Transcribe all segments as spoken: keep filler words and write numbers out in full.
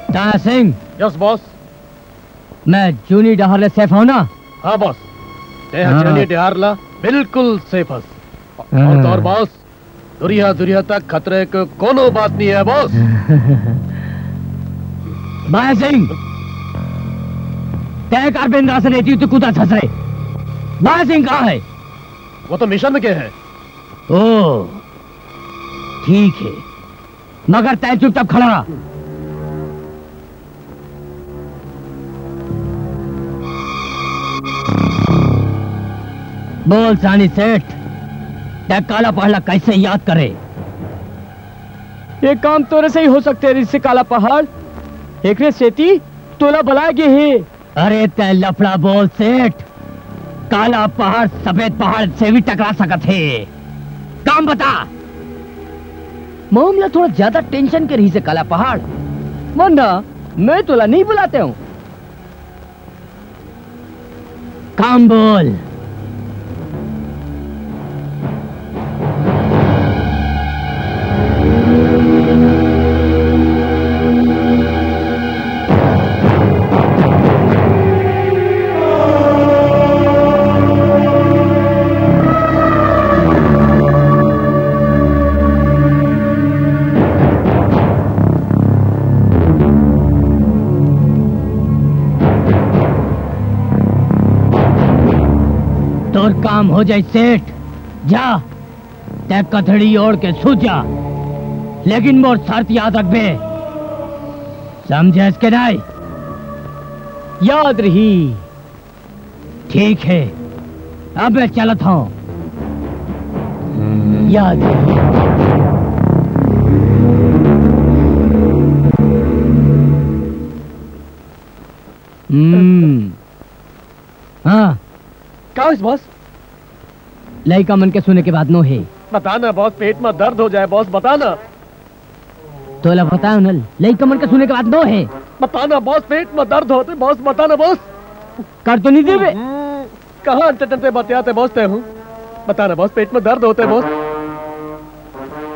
ताना Singh. Yes boss. मैं जूनी डहर ले सेफ हूँ ना? हाँ बॉस, ते हाँ। जूनी डहर ला बिल्कुल सेफ हस। हाँ। और तोर बॉस, दुरिहा दुरिहा तक खतरे के कोनो बात नहीं है बॉस। माया सिंह, तय कर बिंद्रा से नहीं तू कुदा छसरे। माया सिंह कहाँ है? वो तो मिशन में गए हैं। ओ, ठीक है, मगर तय चुपचाप खड़ा रहा। बोल सानी सेठ, तै काला पहाड़ ला कैसे याद करे? ये काम तोरे से ही हो सकते ऋषि काला पहाड़। एकरे सेती तोला बलाए गे हे। अरे तै लफड़ा बोल सेठ, काला पहाड़ सफेद पहाड़ से भी टकरा सकत हे। काम बता। मामला थोड़ा ज्यादा टेंशन के रही से काला पहाड़, वरना मैं तोला नहीं बुलाते हूँ। काम बोल। तोर काम हो जाए सेठ, जा। तै कथड़ी ओढ़ के सो जा, लेकिन मोर शर्त याद रखबे, समझे इसके नहीं? याद रही। ठीक है, अब मैं चलत हूँ। याद रही। हम्म। हाँ। का होइस बॉस? लइका मन के सुने के बात नो हे। बता ना बॉस, पेट में दर्द हो जाए बॉस, बता ना। तोला बताओ ना, लइका मन के सुने के बात नो हे। बता ना बॉस, पेट में दर्द होते बॉस, बता ना बॉस। कर तो नहीं देवे। हम्म, कहाँ अंते तंते बतियाते बॉस तै हूँ। बता ना बॉस, पेट में दर्द होते बॉस।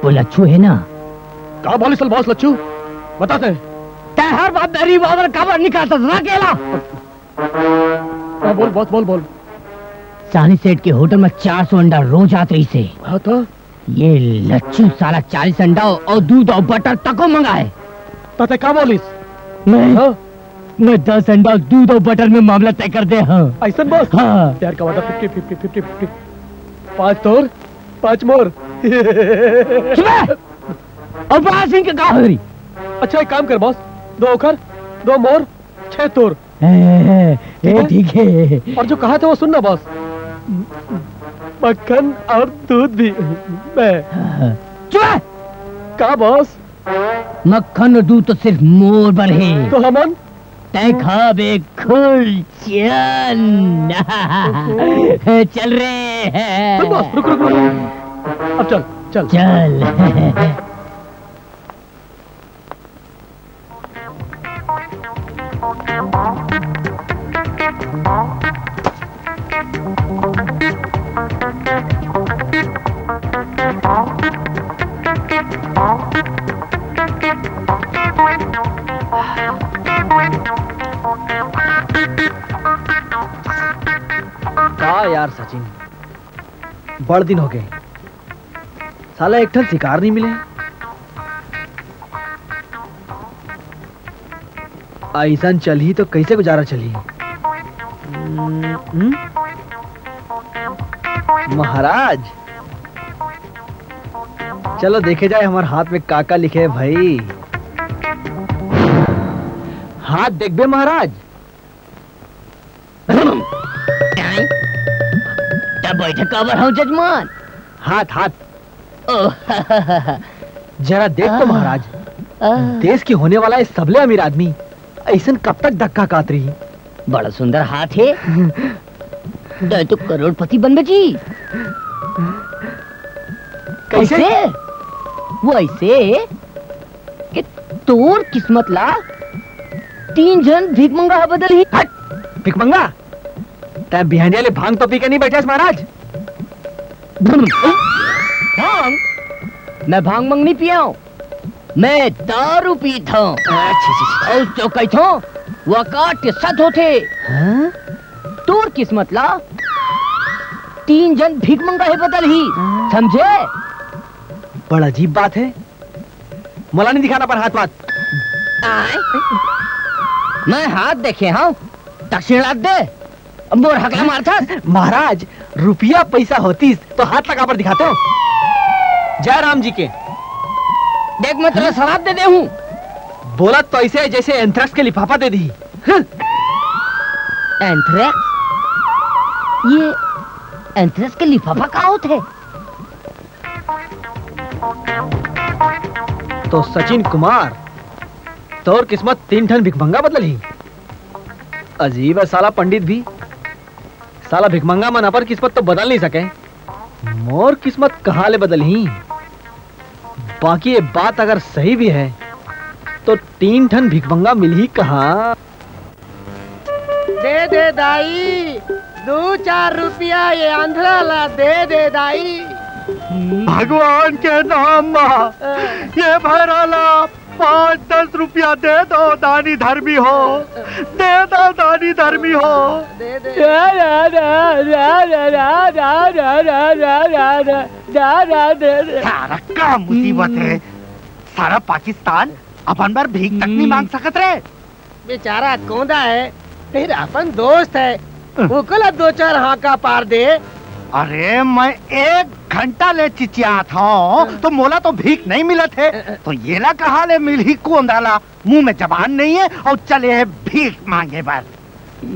वो लच्छू है ना? का बोलिस बॉस लच्छू? बता तै। तै हर बात रिवॉल्वर काबर निकालता था अकेला? हाँ, बोल बॉस, बोल, बोल। सानी सेठ के होटल में चार सौ अंडा रोज आत रहिस हे। हाँ तो? ये लच्छू साला चालीस अंडा और दूध और बटर तको मंगाए। त तै का बोलिस? नहीं। हाँ? मैं दस अंडा और दूध और बटर में मामला तय कर दे हँव। अइसन बॉस? हाँ। यार का वादा, फिफ्टी फिफ्टी फिफ्टी फिफ्टी। पाँच तोर, पाँच मोर। चुप रह। अउ पाँच दिन के का हो रही? अच्छा, एक काम कर बॉस, दो ओखर, दो मोर, छह तोर। ए, ए, ठीक है? ठीक है। और जो कहा था वो सुन ना बॉस, मक्खन और दूध भी मैं। चुप रह। का बॉस? मक्खन और दूध तो सिर्फ मोर बर हे। तो हमन? तैं खाबे खुरचन। चल रे। रुक बॉस, रुक, रुक, रुक। अब चल, चल। चल। का यार सचिन, बड़ दिन हो गए, साला एक ठन शिकार नहीं मिले। अइसन चलही तो कैसे गुजारा चलही? हम्म? महाराज, चलो देखे जाए हमार हाथ में का का लिखे है भाई। हाथ देखबे महाराज। तब बैठे काबर हव जजमान? हाथ, हाथ। ओ, जरा देख तो आ, महाराज, आ। देश के होने वाला ये सबले अमीर आदमी अइसन कब तक धक्का खात रही? बड़ा सुंदर हाथ है। तै तो करोड़पति बनबे जी। कैसे? कैसे? वो ऐसे कि तोर किस्मत ला तीन झन भिखमंगा ह बदलही। हट! भिखमंगा? तै बिहानिया ले भांग तो पी के नहीं बैठे हस महाराज? भांग? मैं भांग मंग नहीं पिया हूँ, मैं दारू पीत हूँ। अच्छा, अच्छा, अच्छा। और जो कहत हूँ, वो काट के सत होथे। हाँ? तोर किस्मत ला तीन झन भिखमंगा ह बदलही, हाँ। समझे? बड़ा अजीब बात है। मोला नहीं दिखाना अपन हाथ वाथ। आय? मैं हाथ देखे हूँ, दक्षिणा दे। मोर हकला मारथस। महाराज, रुपया पैसा होतिस तो हाथ ला काबर दिखाते हो? जय राम जी के। देख, मैं तेला श्राप दे दे हूँ। बोलत तो ऐसे है जैसे एंथ्रेक्स के लिफाफा दे दी। हं। एंथ्रेक्स? ये एंथ्रेक्स के लिफाफा का होत है? तो सचिन कुमार, तोर किस्मत तीन ठन भिखमंगा बदल ही। अजीब है साला पंडित भी। साला भिखमंगा मन अपन किस्मत तो बदल नहीं सके, मोर किस्मत कहाँ ले बदलही? बाकी ये बात अगर सही भी है, तो तीन ठन भिखमंगा मिलही कहाँ? दे दे दाई, दू चार रुपया ये आंधरा ला दे दे दाई। भगवान के नाम मा ये भैरा ला पाँच दस रुपया दे दो, दानी धर्मी हो, दे दो, दानी धर्मी हो। दे दे। सारा का मुसीबत है, सारा पाकिस्तान अपन बर भीख तक नहीं मांग सकत रे। बेचारा कोंदा है, फेर अपन दोस्त है, ओकला दो चार हाका पार दे। अरे, मैं एक घंटा ले चिचियात हूँ, तो मोला तो भीख नहीं मिलत है, तो येला कहाँ ले मिलही कोंदा ला? मुंह में जबान नहीं है और चले है भीख मांगे बर।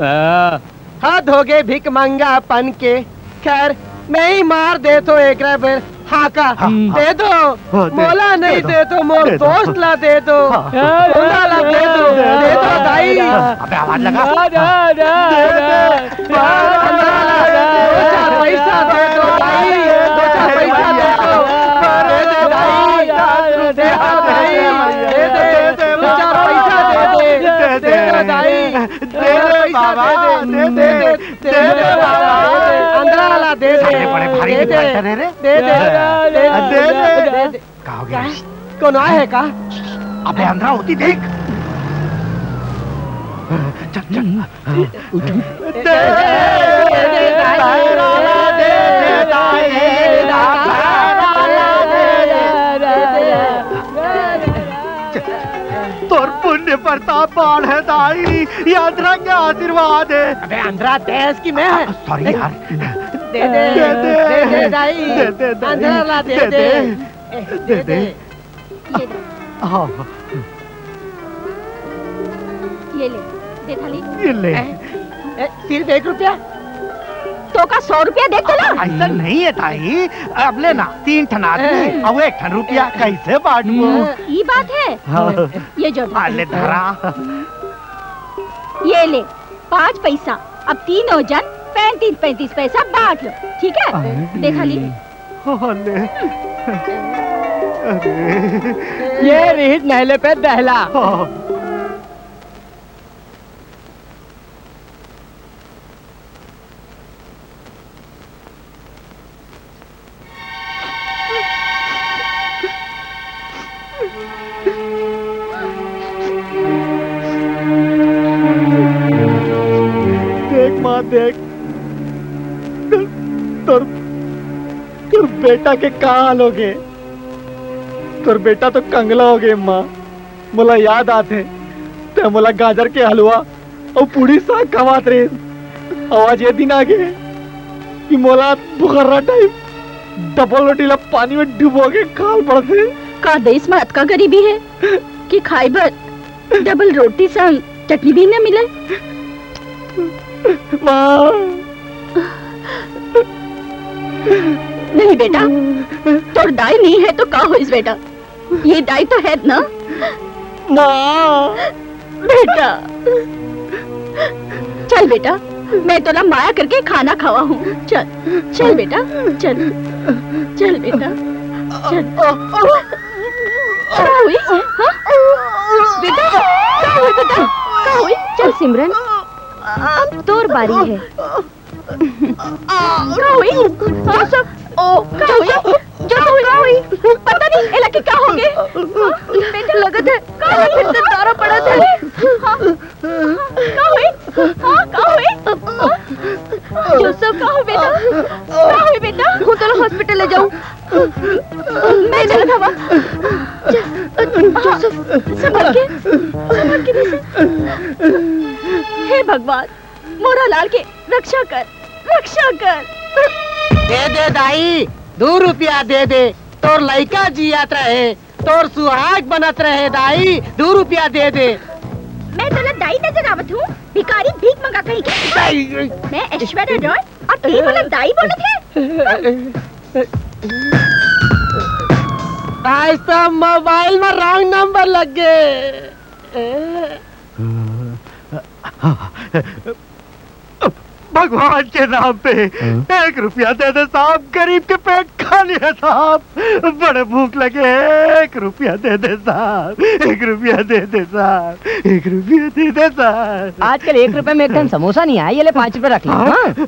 हाँ। हद हो गए भिखमंगापन के। खैर, मैं ही मार देथों एकरा बर हाका। हाँ, हाँ। दे दो। हाँ, दे, मोला नहीं दे दो। दे दो, मोर दे दो। दोस्त ला दे दो। हाँ। कोंदा ला दे दो। दे दो दाई। अबे आवाज लगा। दे दे। दो चार पैसा दे दो दाई। दो चार पैसा दे दो। दे दे दाई। दे दो दाई। दे दे। दो चार पैसा दे दे। दे दो दाई। दे दे बाबा, दे दे, दे दे बाबा। अंधरा ला दे दे। अरे बड़े भारी दे दे। दे दे। दे दे। का हो गया? कौन आए है का? अबे अंधरा होती देख। चल, चल। दे दे। तोर पुण्य प्रताप बाढ़ है दाई, ये अंधरा के आशीर्वाद है। अबे अंधरा देश की मैं। सॉरी यार। दे दे, दे दे, दे दे दाई। दे दे दाई। अंधरा ला दे दे दे। दे। ए, दे दे। ये ले। हाँ। ये ले, दे थाली। ये ले। ए, ए, सिर्फ एक रुपया? तो का सौ रुपया देख तो ला। ऐसा नहीं है ताई, अब ले ना, तीन ठन आदमी, ए। अब एक ठन रुपया कैसे बांटबो? ई बात है? हाँ। ये जो आ ले धरा। ये ले, पाँच पैसा। अब तीनों जन पैंतीस पैंतीस पैसा बांट लो, ठीक है? अरे। दे थाली। अरे। अरे। ये रहिस नहले पे दहला। हाँ। देख माँ, देख, तोर, तोर बेटा के का हाल होगे। तोर बेटा तो कंगला होगे माँ। मोला याद आथे, तैं मोला गाजर के हलवा अउ पूड़ी साग खवात रहिस। अउ आज ये दिन आगे कि मोला बुखर्रा टाइप डबल रोटी ला पानी में डुबो के खाल पड़थे। का देश में अतका गरीबी है कि खाए बर डबल रोटी संग चटनी भी न मिले? माँ। नहीं बेटा, तोर दाई नहीं है तो का होइस बेटा? ये दाई तो है ना? माँ। बेटा, चल बेटा, मैं तोला माया करके खाना खवाहूँ। चल, चल बेटा, चल, चल बेटा, चल। का होइस? हाँ? बेटा, का होइस बेटा? का होइस? चल सिमरन, अब तोर बारी है। का होइस? हाँ? का होइस? जोसफ, का होइस? पता नहीं, एला के का होगे? हाँ? बेटा, लगत है, का होइस? फिर से दौरा पड़त है। हाँ? का होइस? हाँ, का होइस? जोसफ, का होइस बेटा? का होइस बेटा? हूँ तोला hospital ले जाऊँ। मैं चलत हवँ। जोसफ, संभल के, संभल के जइसे। हे भगवान, मोरा लाल के रक्षा कर, रक्षा कर। दे दे दाई, दू रुपया दे दे, तोर लइका जियत रहे, तोर सुहाग बनत रहे दाई, दू रुपया दे दे। मैं तोला दाई नजर आवत हूँ, भिखारी भीख मंगा कहीं के। दाई। मैं ऐश्वर्या रॉय अउ तैं मोला दाई बोलत हे। आज तो mobile में wrong number लग गे। भगवान के नाम पे हाँ? एक रुपया दे दे साहब, गरीब के पेट खाली है साहब, बड़े भूख लगे, एक रुपया दे दे साहब, एक रुपया दे दे साहब, एक रुपया दे दे साहब। आजकल एक रुपया में एक ठन समोसा नहीं आय, ये ले पाँच रुपया रख ले। हाँ? हाँ?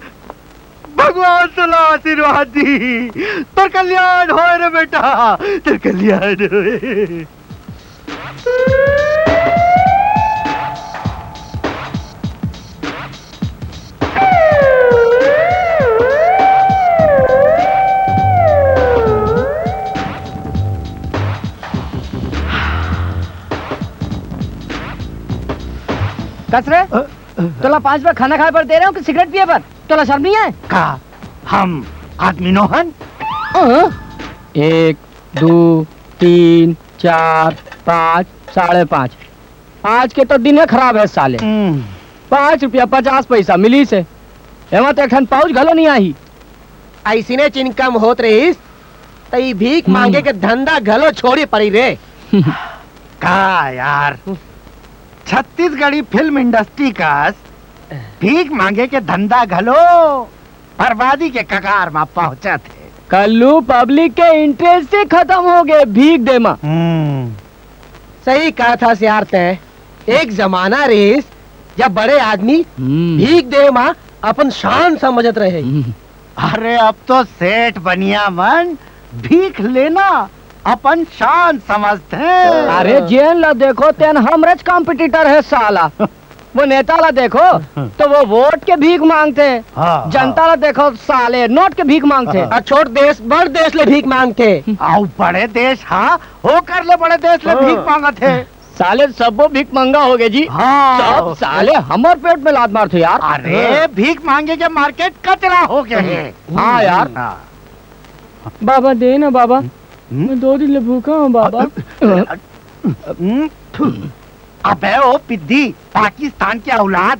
भगवान तोला आशीर्वाद दी, तोर कल्याण होय रे बेटा, तोर कल्याण होय। कस रे? अ, अ, तोला पाँच रुपया खाना खाए बर दे रहे हो कि सिगरेट पिए बर? तोला शर्म नहीं आए? का हम आदमी नोहन? अ? एक, दू, तीन, चार, पाँच, साढ़े पाँच। आज के तो दिन है खराब है साले। हम्म। पाँच रुपया पचास पैसा मिलिस हे, एमा तो एक ठन पाउच घलो नहीं आही। अइसने च income होत रहिस, त ई भीख हम्म। मांगे के धंधा घलो छोड़े पड़ी रे। का यार, छत्तीसगढ़ी film industry कस भीख मांगे के धंधा घलो बर्बादी के कगार म पहुंचत हे। कल्लू public के interest ही खतम हो गे भीख दे म। हम्म। सही कहत हस यार तैं। एक जमाना रहिस, जब बड़े आदमी हम्म। भीख दे म अपन शान समझत रहे। हम्म। अरे, अब तो सेठ बनिया मन भीख लेना अपन शान समझथे। अरे, जेन ला देखो, तेन हमरेच competitor हे साला। वो नेता ला देखो, तो वो वोट के भीख मांगथे। हाँ, जनता हाँ। ला देखो, साले नोट के भीख मांगथे। हाँ। अउ छोट देश, बड़ देश ले भीख मांगथे। अउ बड़े देश, हाँ, ओकर ले बड़े देश ले हाँ। भीख मांगथे। साले सबो भीख मंगा हो गए जी। हाँ। सब साले हमर पेट में लात मारथे यार। अरे, भीख मांगे के मार्केट कचरा हो गए हे। हाँ यार। हाँ। बाबा, दे ना बाबा। हम्म? मैं दो दिन ले भूखा हूँ बाबा। हम्म, थू। अबे ओ पिद्दी, पाकिस्तान के औलाद,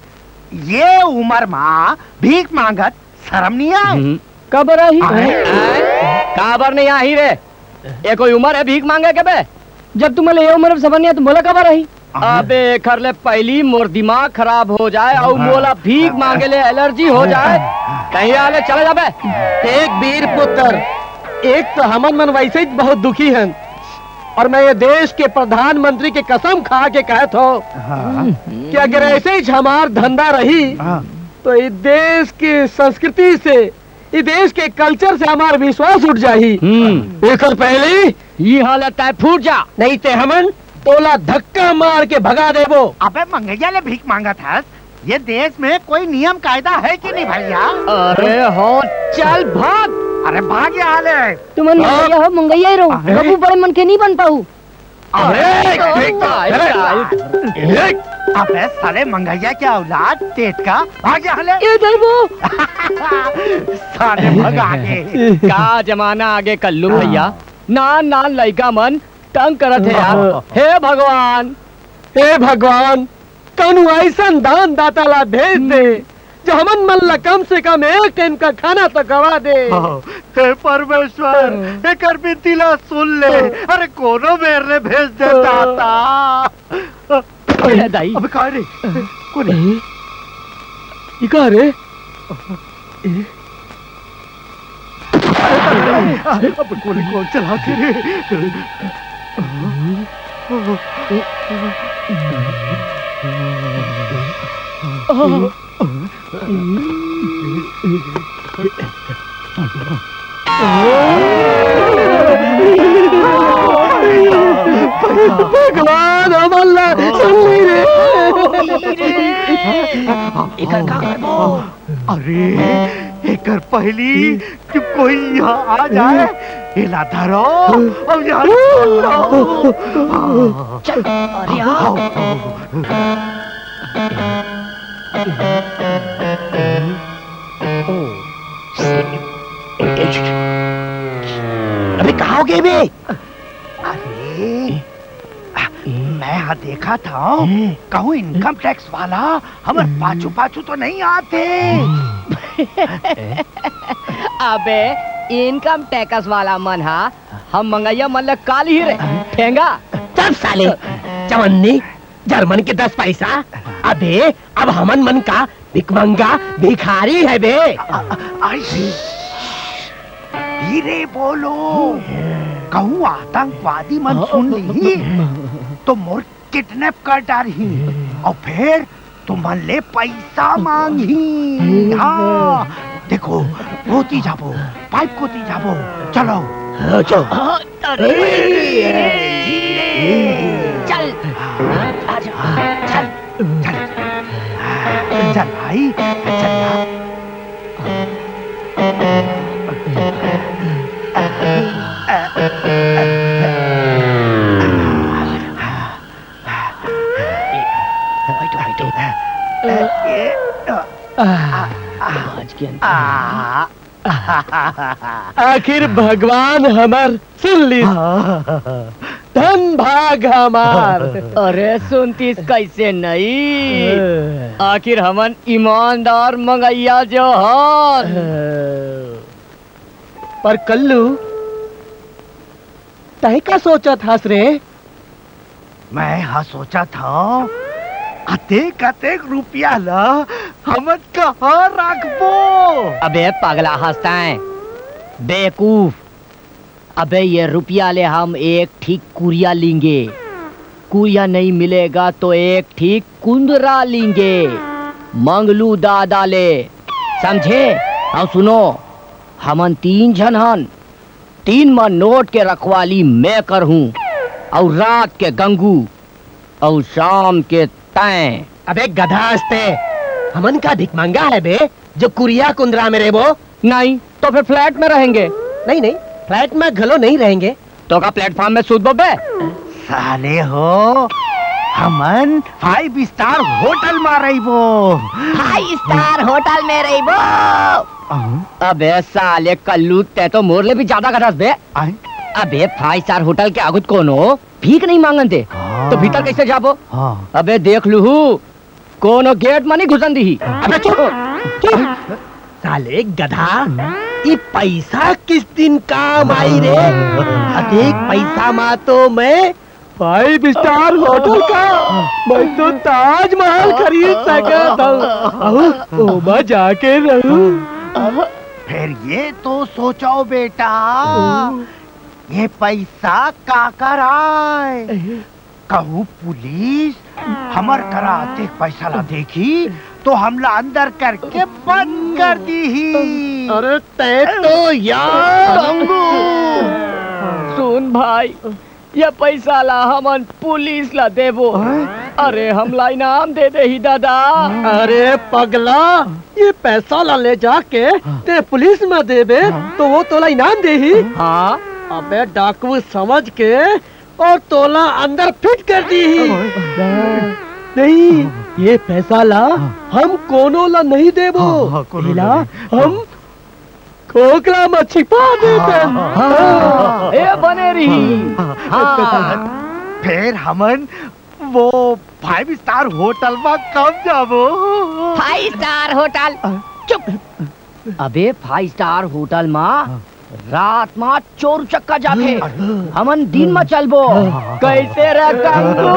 ये उम्र मा भीख मांगत शर्म नहीं आए? हम्म। काबर आही? आए, आए, काबर नहीं आही रे? ये कोई उम्र है भीख मांगे के बे? जब तुमन ला ये उम्र में सबर नहीं आए, तो मोला काबर आही? अबे, एखर ले पहली मोर दिमाग खराब हो जाए अउ मोला भीख मांगे ले एलर्जी हो जाए। कहीं आले चला जाबे। एक वीर पुत्र, एक तो हमन मन वैसे ही बहुत दुखी हन, और मैं ये देश के प्रधानमंत्री के कसम खा के कहत हूँ हाँ। कि अगर ऐसे ही हमार धंधा रही, हाँ। तो ये देश की संस्कृति से, ये देश के कल्चर से हमार विश्वास उठ जाही। हम्म। एकर पहले इहाँ ले तैं फूट जा। नहीं ते हमन तोला धक्का मार के भगा देबो। अबे मंगैया ले भीख मांगत हस, ये देश में कोई नियम कायदा है कि नहीं भैया? अरे हो, चल भाग। अरे भाग यहाँ ले। तुमन हाँ। मंगैया हो, मंगैया ही रहो। अरे। कभू बड़े मन के नहीं बन पाऊ। अरे, अरे, देख तो, अरे, अरे, अरे। अबे साले मंगैया के औलाद, टेटका, भाग यहाँ ले। ए, दे वो। साले भगा के। का जमाना आगे कल्लू हाँ। भैया, नान नान लइका मन तंग करत हे यार। हाँ। हे भगवान, हे भगवान, कौनो ऐसन दान दाता ला भेज दे, जो हमन मन ला कम से कम एक टाइम का खाना तो गवा दे। हाँ, हे परमेश्वर, हाँ। एकर बिनती ला सुन ले। हाँ। अरे कोनो मेर ले भेज दे हाँ। दाता। अरे दाई। अबे का रे? कोन हे? ई का रे? अब कोन, कोन चला के रे? भगवान, हमन ला सुन ले रे। एकर का करबो? अरे, एकर पहली कि कोई यहाँ आ जाए, एला धरो, अब यहाँ निकल लो। चल, अरे, आ। आओ, आओ। अबे, कहाँ हो गए बे? अरे, मैं हा देखा था, हम्म। कहूँ इनकम टैक्स वाला हमर हम्म। पाछू पाछू तो नहीं आते। हम्म। अबे, इनकम टैक्स वाला मन हा हम मंगैया मन ल काल ही रे ठेंगा। चुप साले, चवन्नी, जर्मन के दस पैसा। अबे, अब हमन मन का भिखमंगा भिखारी है बे। अ-, अ-, आई। धीरे बोलो, कहूँ आतंकवादी मन सुन लिही तो मोर किडनैप कर डारही, अउ फेर तुमन ले पैसा मांगही। हाँ, देखो, कोती जाबो, पाइप कोती जाबो। चलो। हाँ, चलो। अरे, धीरे, धीरे। चल। आजा, चल। चल, चल भाई, चल ना। बैठो, बैठो। आ, आ, आखिर भगवान हमर सुन ली। हाँ। धन भाग हमार। अरे सुनतीस कैसे नहीं? आखिर हमन ईमानदार मंगैया जो हन। पर कल्लू, तैं का सोचत हस रे? मैं हा सोचत हंव, अतेक अतेक रुपया ला हमन कहाँ रखबो? अबे पगला हस तैं, बेवकूफ। अबे ये रुपया ले हम एक ठीक कुरिया लेंगे, कुरिया नहीं मिलेगा तो एक ठीक कुंदरा लेंगे मंगलू दादा ले, समझे? अउ सुनो, हमन तीन झन हन, दिन म नोट के रखवाली मैं करहूं, अउ रात के गंगू, अउ शाम के तैं। अबे गधा हस तैं, हमन का भिखमंगा है बे, जो कुरिया कुंदरा में रहबो? नहीं, तो फिर फ्लैट में रहेंगे। नहीं, नहीं, फ्लैट में घलो नहीं रहेंगे। तो का प्लेटफॉर्म में सूतबो बे? साले हो, हमन फाइव स्टार होटल मा रहिबो। फाइव स्टार होटल में रहिबो। अहं। अबे साले कल्लू, तैं तो मोर ले भी ज्यादा गधस बे। आय। अबे फाइव स्टार होटल के आगू कोनो भीख नहीं मांगन दे, हाँ। तो भीतर कैसे जाबो? हाँ। अबे देख लूहू, कोनो गेट म नहीं घुसन दिही। अबे चुप, चुप। साले गधा, ये पैसा किस दिन काम आई रे? अतेक पैसा मा तो मैं फाइव स्टार होटल का, मैं तो ताजमहल खरीद सकत हूँ। अहू, ओमा जाके रहूँ। फिर ये तो सोचो बेटा, ये पैसा काकर आय? कहूँ पुलिस हमर करा अतेक पैसा ला देखी, तो हमला अंदर करके बंद कर दीही। अरे तैं तो यार अंगू। सुन भाई, ये पैसा ला हमन पुलिस ला देबो। हाँ? अरे हमला इनाम दे देही दादा। अरे पगला, ये पैसा ला ले जाके हाँ। तैं पुलिस में देबे, हाँ। तो वो तोला इनाम देही। हाँ। अबे डाकू समझ के और तोला अंदर फिट कर दीही। नहीं, ये पैसा ला हाँ। हम कोनो ला नहीं देबो। हाँ, हाँ, कोनो ला एला नहीं। हम खोखला म छिपा देबो। हाँ, हाँ, हाँ। ए बने रही। हाँ। फिर हमन वो फाइव स्टार होटल म कब जाबो? Five star hotel? चुप। अबे फाइव स्टार होटल म हाँ। रात म चोर चक्का जाथे, अरे। हमन दिन म चलबो। हाँ। कैसे रे गंगू?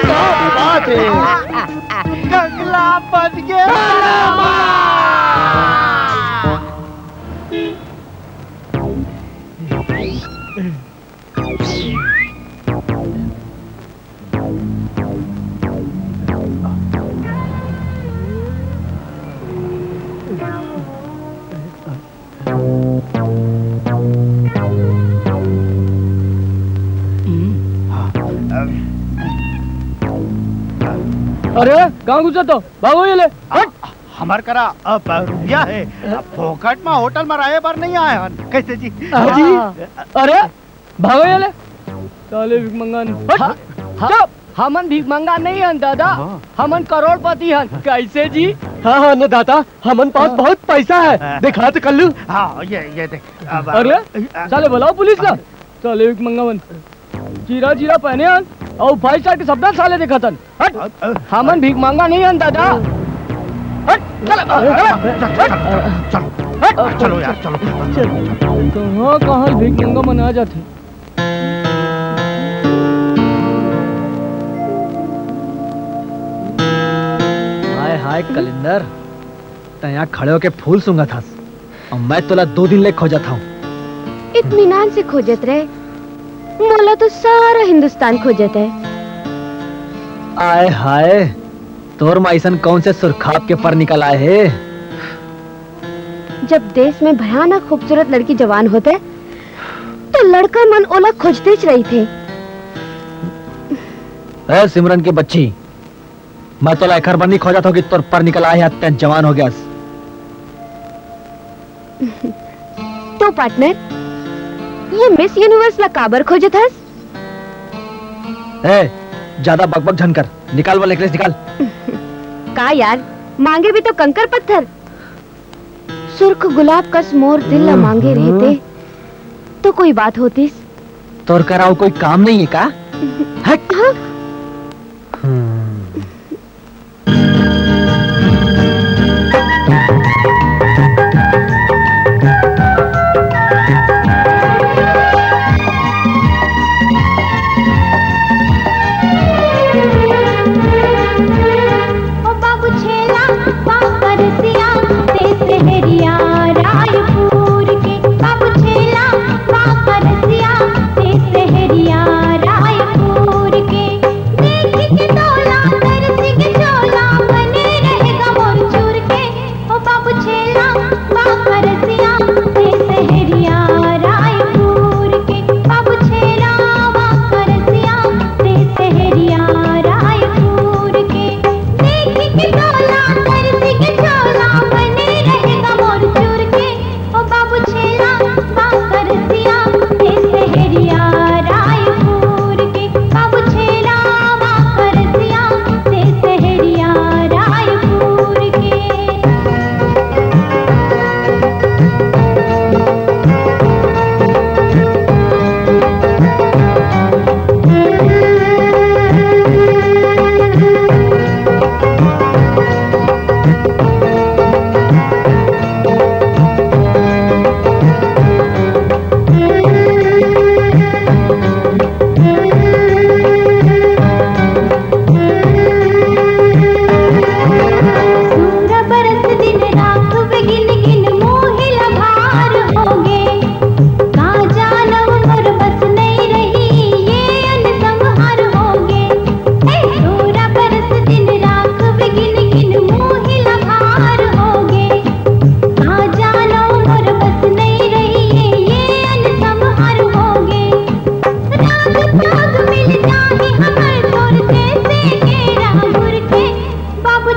क्या बात है? गंगला बन गया। अरे, कहाँ घुसत हो? भागो ये ले। हट। हमर करा अब रुपया है, अब फोकट में होटल में रहे बर नहीं आए हन। कैसे जी? हाँ जी। अरे, भागो ये ले। साले भिख मंगा नहीं। हट। हाँ, हाँ। चुप। हमन भिख मंगा नहीं हन दादा, हाँ। हमन करोड़पति हन। कैसे जी? हाँ, हाँ, अन्नदाता, हमन पास हाँ। बहुत पैसा है। हाँ। दिखा तो कल्लू। हाँ, ये, ये देख। अब अरे, आ, साले बुलाओ पुलिस ला। हाँ। साले भिख मंगा मन। जीरा, जीरा पहने हन, अउ फाइव स्टार के सपना साले देखत हन। हट। अ, अ, हमन भीख मांगा नहीं हन दादा। हट, चल, चल, चल, चल, चल, चल, चलो यार, चलो। चल, कहाँ, कहाँ भीख मांगा मन आ जाथे। हाय, हाय, कलिंदर, तैं यहाँ खड़े होके फूल सूंघत हस। अउ मैं तोला दो दिन ले खोजत हंव। इत्मीनान से खोजत रहे, मोला तो सारा हिंदुस्तान खोजत है। आय हाय, तोर म अइसन कौन से सुरखाब के पर निकल आए हे? जब देश में भयानक खूबसूरत लड़की जवान होथे, तो लड़का मन ओला खोजतेच रहिथे। ए सिमरन के बच्ची, मैं तोला एखर बर नहीं खोजत हंव कि तोर पर निकल आए हे, अतेक जवान हो गयस। तो पार्टनर, ये मिस यूनिवर्स ला काबर खोजत हस? ए, ज्यादा बकबक झन कर, निकाल वो नेकलेस निकाल। का यार, मांगे भी तो कंकर पत्थर। सुर्ख गुलाब कस मोर दिल ला मांगे रहते, तो कोई बात होतिस। तोर करा अउ कोई काम नहीं है का? हट। हाँ? हम्म। ओ बाबू छेला, बापरसिया, ते सहरिया रायपुर के। बाबू छेला, बापरसिया, ते सहरिया रायपुर के।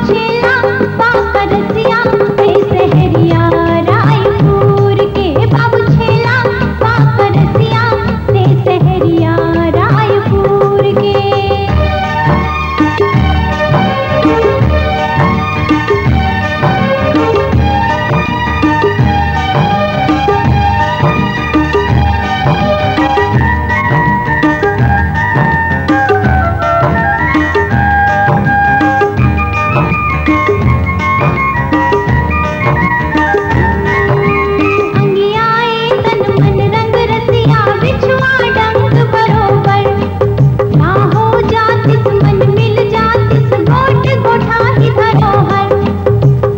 छेला पाकरसिया, ते सहरिया रायपुर के। बाबू छेला पाकरसिया, ते सहरिया रायपुर के। अंगियाए तन मन रंग रसिया, बिछुआ डंग बरोबर। ना हो जातिस मन मिल जातिस, गोठ गोठा ही धरोहर।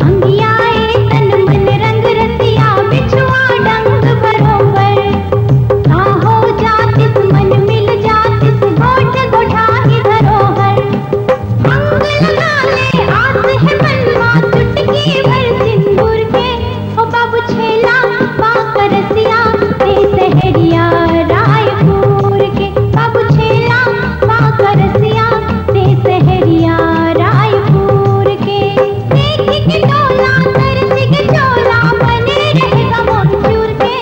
अंगियाए तन मन रंग रसिया, बिछुआ डंग बरोबर। ना हो जातिस मन मिल जातिस, गोठ गोठा ही धरोहर। अंग लगा ले आस है मन मा, चुटकी भर सिंदूर के। ओ बाबू छेला पाकरसिया, ते सहरिया रायपुर के। बाबू छेला पाकरसिया, ते सहरिया रायपुर के। देख के टोला तरस के चोला, बने रहेगा मंचूर के।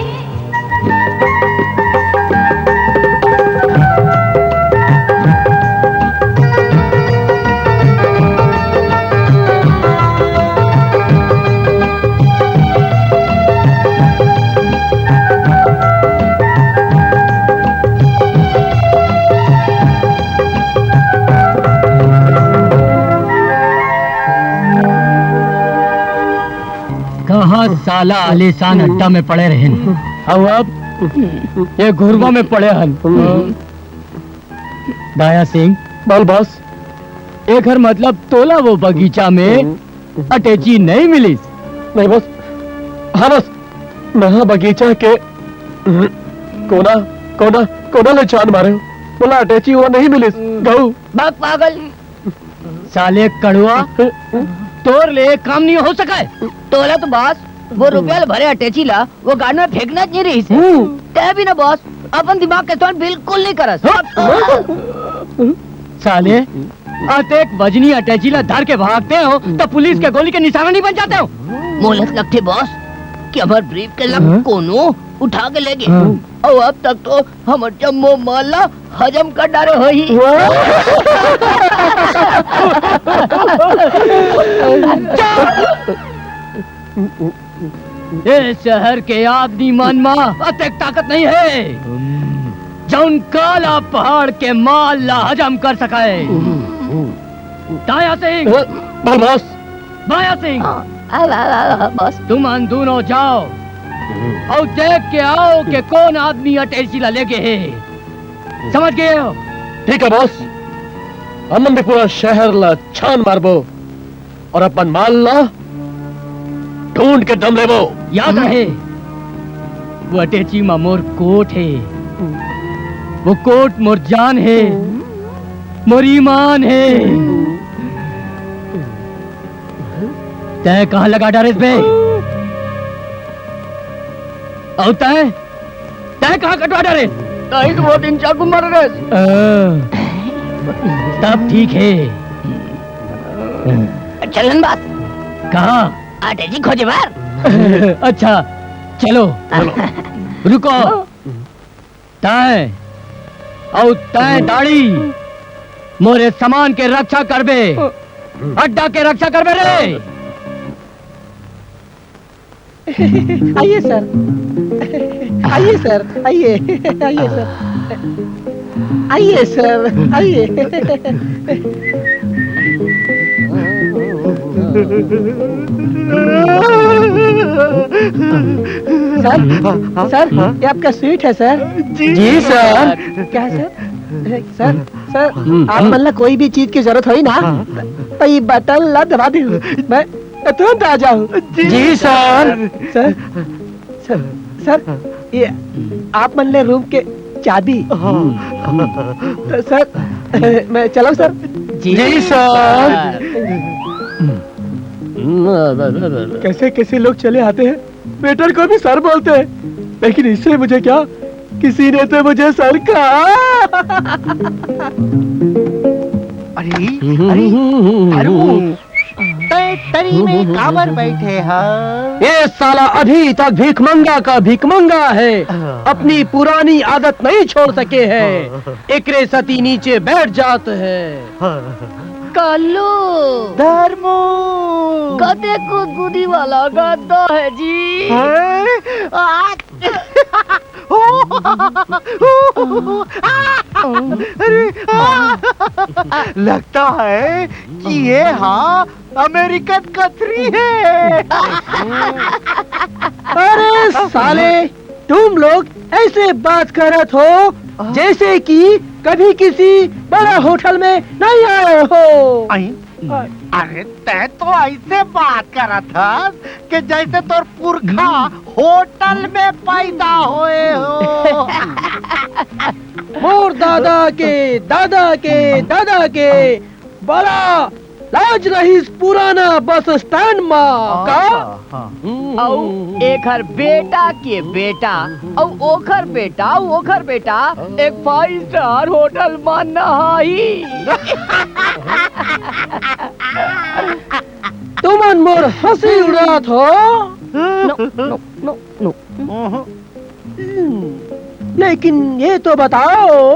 कहाँ साला आलीशान अड्डा में पड़े रहेन, अउ अब ये घुरवा में पड़े हन। दाया सिंह, बोल बॉस। एकर मतलब तोला वो बगीचा में अटैची नहीं मिलिस? नहीं बॉस। हाँ बॉस, मैं बगीचा के कोना, कोना, कोना ले छान मारे हूँ। बोला अटैची वो नहीं मिलिस। गऊ। बक पागल। साले कड़ुआ, तोर ले काम नहीं हो सका है। तोला तो बॉस, वो रुपया ले भरे अटैची ला वो गाड़ में फेंकना नहीं रहिस। हम्म। तै भी ना बॉस, अपन दिमाग के इस्तेमाल बिल्कुल नहीं करस। साले, अतेक वजनी अटैची ला धर के भागते हो, तो पुलिस के गोली के निशाना नहीं बन जाते हो? मोला तो लगथे बॉस कि हमर ब्रीफ के लग हाँ? कोनो उठा के ले गे। हाँ। अउ अब तक तो हमर जम्मो माल ला हजम कर डारे होही। ए शहर के आदमी मन मा अतेक ताकत नहीं है, जौन काला पहाड़ के माल ला हजम कर सके। दाया सिंह। बॉस। बाया सिंह, हाँ, आ, आ, आ, आ, बॉस। तुमन दोनों जाओ अउ देख के आओ के कौन आदमी अटैची ला लेगे हे। समझ गए हो? ठीक है बॉस, हमन भी पूरा शहर ला छान मारबो अउ अपन माल ला ढूंढ के दम लेबो। याद रहे, वो अटैची मा मोर कोट हे, वो कोट मोर जान हे, मोर ईमान हे। तै कहाँ लगा डारेस बे? अउ तै, तै कहाँ कटवा डारे? तहीं तो वो दिन चाकू मारे रेस। अ, तब ठीक है। चलन बॉस। कहाँ? अटैची खोजे बर। अच्छा, चलो। रुको। तै अउ तै दाढ़ी मोरे सामान के रक्षा करबे, अड्डा के रक्षा करबे रे। आइए सर, आइए सर, आइए, आइए सर, आइए सर, आइए। सर, सर, ये आपका स्वीट है सर। जी सर। क्या है सर? सर, सर, आप मन ला कोई भी चीज की जरूरत होई ना, तो ये बटन ला दबा दे, मैं तुरंत आ जाऊँ। जी सर। सर, सर, सर, ये आप मन ले रूम के चाबी। तो सर, मैं चलाऊँ सर? जी सर। कैसे कैसे लोग चले आते हैं, वेटर को भी सर बोलते हैं, लेकिन इससे मुझे क्या, किसी ने तो मुझे सर कहा। अरे, अरे, अरे, वो ए, तरी में काबर बैठे ह? ये साला अभी तक भिखमंगा का भिखमंगा है, हाँ। अपनी पुरानी आदत नहीं छोड़ सके है। हाँ। एकरे सती नीचे बैठ जात है। हाँ। कल्लू। धर्मू। कते गुदगुदी वाला गद्दा है जी। हैं? आ, अरे, आ, लगता है कि ये हा अमेरिकन कथरी है। अरे साले, तुम लोग ऐसे बात करत हो जैसे कि कभी किसी बड़ा होटल में नहीं आए हो। आई? अरे, तै तो ऐसे बात करत हस कि जैसे तोर पुरखा होटल में पैदा होए हो। मोर दादा के, दादा के, दादा के बड़ा लाज रहिस पुराना बस स्टैंड मा। का? हाँ। अउ एखर बेटा के बेटा, अउ ओखर बेटा, अउ ओखर बेटा एक फाइव स्टार होटल मा नहाही। तुमन मोर हंसी उड़ात हो। No, no, no, no। हम्म, लेकिन ये तो बताओ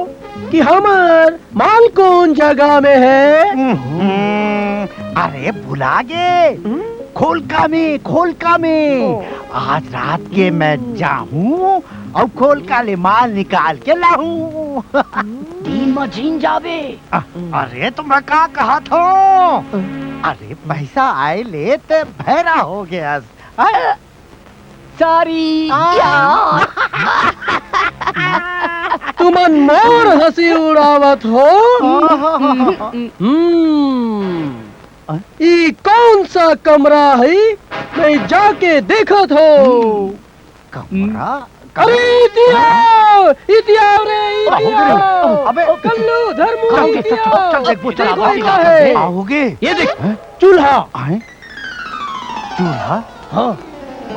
कि हमर माल कौन जगह में है? हम्म, अरे भुला गे, हम्म? खोलका में, खोलका में। ओ। आज रात के मैं जाहूँ अउ खोलका ले माल निकाल के लाहूँ। दिन म झिन जाबे। अ-, अरे तो मैं का कहत हूँ? अरे पैसा आए ले ते भैरा हो गया। अ-, सॉरी। आ। यार। तुमन मोर हंसी उड़ावत हो। हम्म। ई कौन सा कमरा है? मैं जाके देखत हो। कमरा? अरे, इति आओ, इति आओ रे, इति आओ। अबे। ओ कल्लू, धर्मू, चल, इति चल, चल, आओ। चल, देखबो, चल, देखो, आवा, इका आवा, है। आओगे? ये देख, हैं? चूल्हा। आए? चूल्हा? हाँ।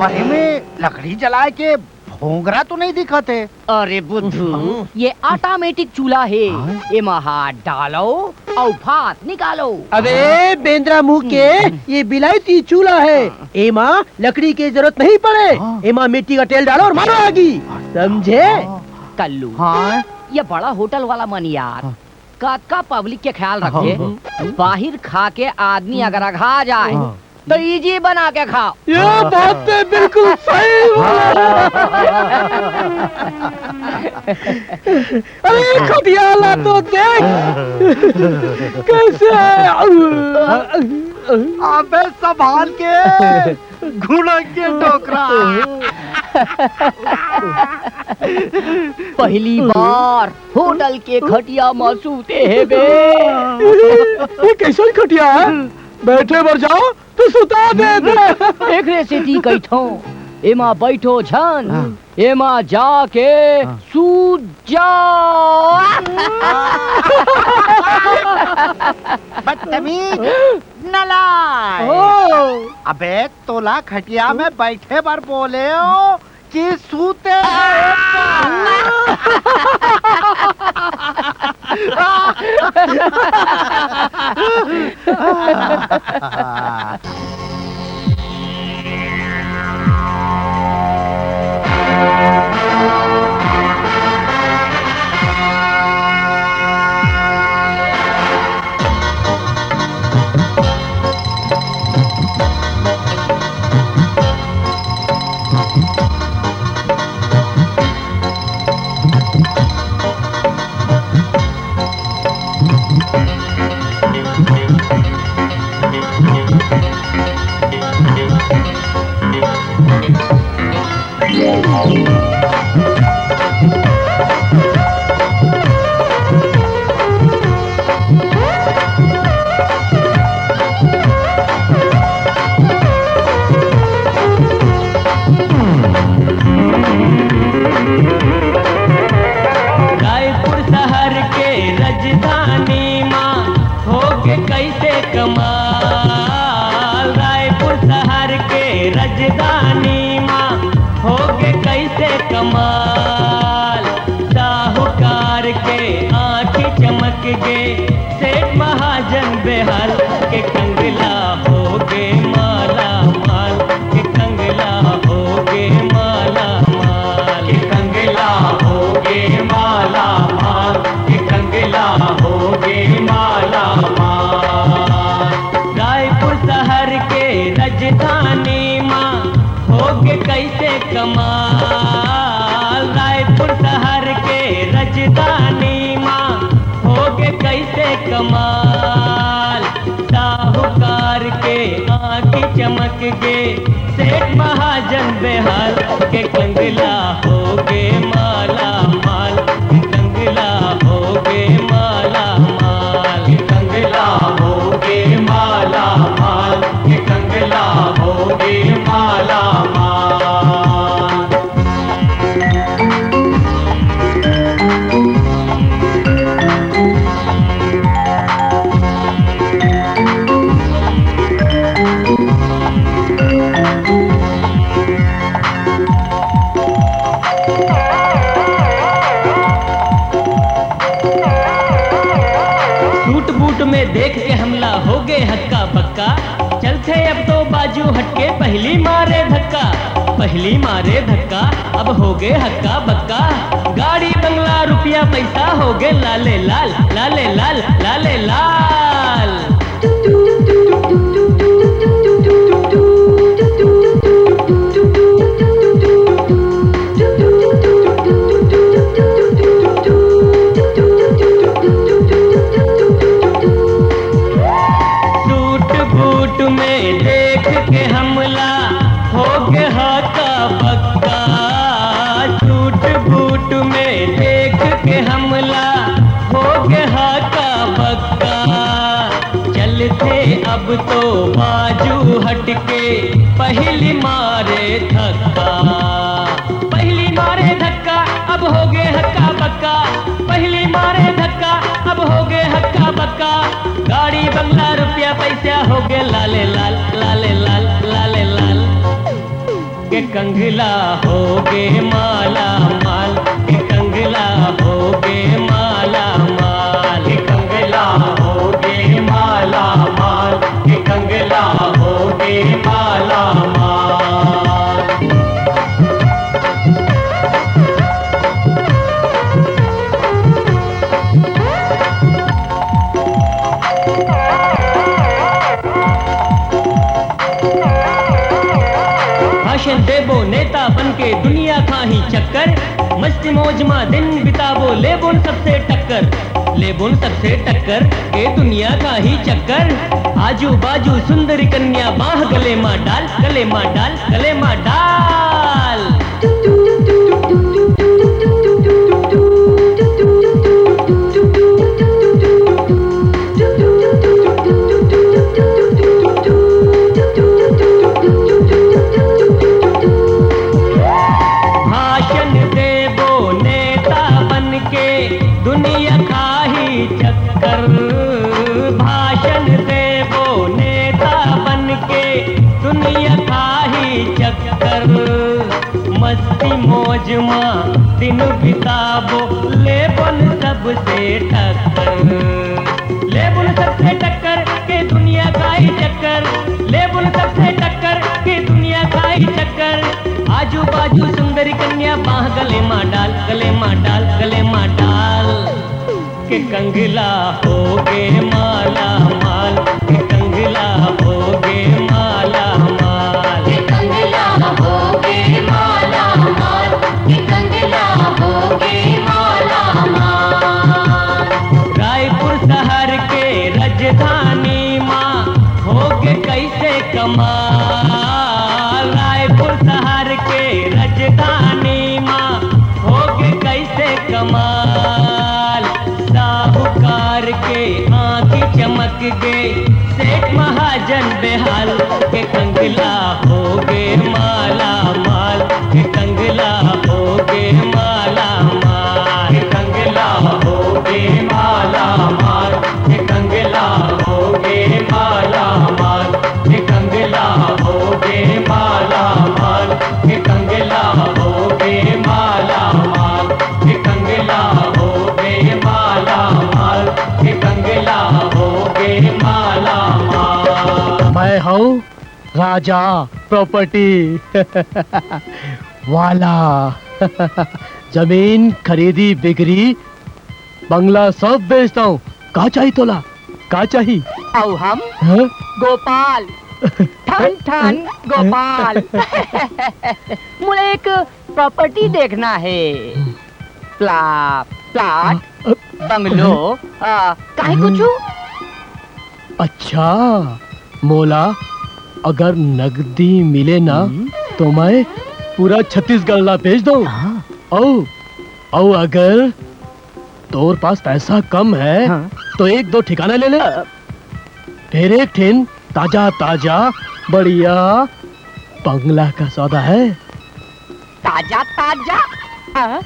पर एमे लकड़ी जलाए के भोंगरा तो नहीं दिखत हे। अरे बुद्धू, हाँ। ये ऑटोमेटिक चूल्हा हे। हाँ। एमा हाथ डालो अउ भात निकालो। अबे बेंदरा मुंह के, हम्म। ये बिलायती चूल्हा हे। हाँ। एमा लकड़ी के जरूरत नहीं पड़े। हाँ। एमा मिट्टी का तेल डालो और मारो आगी। अच्छा। समझे? हाँ। कल्लू, हाँ। ये बड़ा होटल वाला मन यार, हाँ। कतका पब्लिक के ख्याल रखथे। हाँ। बाहिर खा के आदमी अगर अघा जाए, हाँ। तो इजी बना के खाओ। ये बात तो बिल्कुल सही बोला। अरे खटिया ला तो देख कैसे है। अबे संभाल के। घुड़क के डोकरा। पहली बार होटल के खटिया म सूते हे बे। ये कैसन खटिया है? बैठे बर जाओ तो सुता दे दे। एकरे सेती कहिथों, एमा बैठो झन, हाँ। एमा जाके हाँ। सूत जाओ। बदतमीज, नालायक। ओ। अबे तोला खटिया में बैठे बर बोले हो कि सूते? रायपुर शहर के राजधानी मा होगे कैसे कमाल। रायपुर शहर के राजधानी मा होगे कैसे कमाल। साहूकार के आँखी चमक गे, सेठ महाजन बेहाल के कंगला होगे आँखी चमक गे सेठ महाजन बेहाल, के कंगला हो गे माला माल, के कंगला हो गे माला माल, के कंगला हो गे माला माल, के कंगला हो गे माला माल। सूट बूट में देख के हमला हो गे हक्का बक्का। चलथे अब तो बाजू हटके, पहली मारे धक्का, पहली मारे धक्का, अब हो गे हक्का बक्का। गाड़ी बंगला रुपया पैसा हो गे लाले लाल, लाले लाल, लाले लाल। सूट बूट में देख के हमला हो गे हक्का बक्का। सूट बूट में देख के हमला हो गे हक्का बक्का। चलथे अब तो बाजू हटके, पहली मारे धक्का, पहली मारे धक्का, अब हो गे हक्का बक्का। पहली मारे धक्का, अब हो गे हक्का बक्का। गाड़ी बंगला रुपया पैसा हो गे लाले लाल, लाले लाल, लाले लाल। के कंगला हो गे माला माल, के कंगला हो गे माला माल, के कंगला हो गे माला माल, के कंगला हो गे माला माल। भाषण देबो नेता बन के, दुनिया खाही चक्कर, मस्ती मौज मा दिन बिताबो, लेबोन सबसे टक्कर, लेबोन सबसे टक्कर, के दुनिया खाही चक्कर। आजू बाजू सुंदरी कन्या, बाह गले मा डाल, गले मा डाल, गले मा डाल। भाषण देबो नेता बन के, दुनिया खाही चक्कर। भाषण देबो नेता बन के, दुनिया खाही चक्कर। मस्ती मौज मा दिन बिताबो, लेबोन सबसे टक्कर। लेबोन सबसे टक्कर, के दुनिया खाही चक्कर। लेबोन सबसे टक्कर, के दुनिया खाही चक्कर। आजू बाजू सुंदरी कन्या, बाह गले मा डाल, गले मा डाल, गले मा डाल। के कंगला हो गे माला माल, के कंगला हो गे माला माल, के कंगला हो गे माला माल, के कंगला हो गे माला माल। रायपुर शहर के राजधानी मा हो गे कइसे कमाल। रायपुर शहर के राजधानी मा हो गे कइसे कमाल। साहूकार के आँखी चमक गे, सेठ महाजन बेहाल। के कंगला हो गे माला माल, के कंगला हो गे माला माल, के कंगला हो गे माला माल, के कंगला हो गे माला माल, के कंगला हो गे माला माल, के कंगला हो गे माला माल, के कंगला हो गे माला माल, के कंगला हो गे माला माल। मैं हूँ राजा प्रॉपर्टी वाला। जमीन खरीदी बिगरी, बंगला सब बेचता हूँ। का चाही तोला? का चाही? अउ हम हाँ? गोपाल, ठन ठन गोपाल। मोला एक प्रॉपर्टी देखना है। प्ला-, प्लाट, हाँ, अ, बंगलो, हाँ। आ, काहे कुछु? अच्छा, मोला अगर नगदी मिले ना, हम्म। तो मैं पूरा छत्तीसगढ़ ला बेच दूं। हाँ। अउ, अउ अगर तोर पास पैसा कम है, हाँ। तो एक दो ठिकाना ले ले। अ, फिर एक ठिन ताजा ताजा बढ़िया बंगला का सौदा है। ताजा ताजा? हाँ?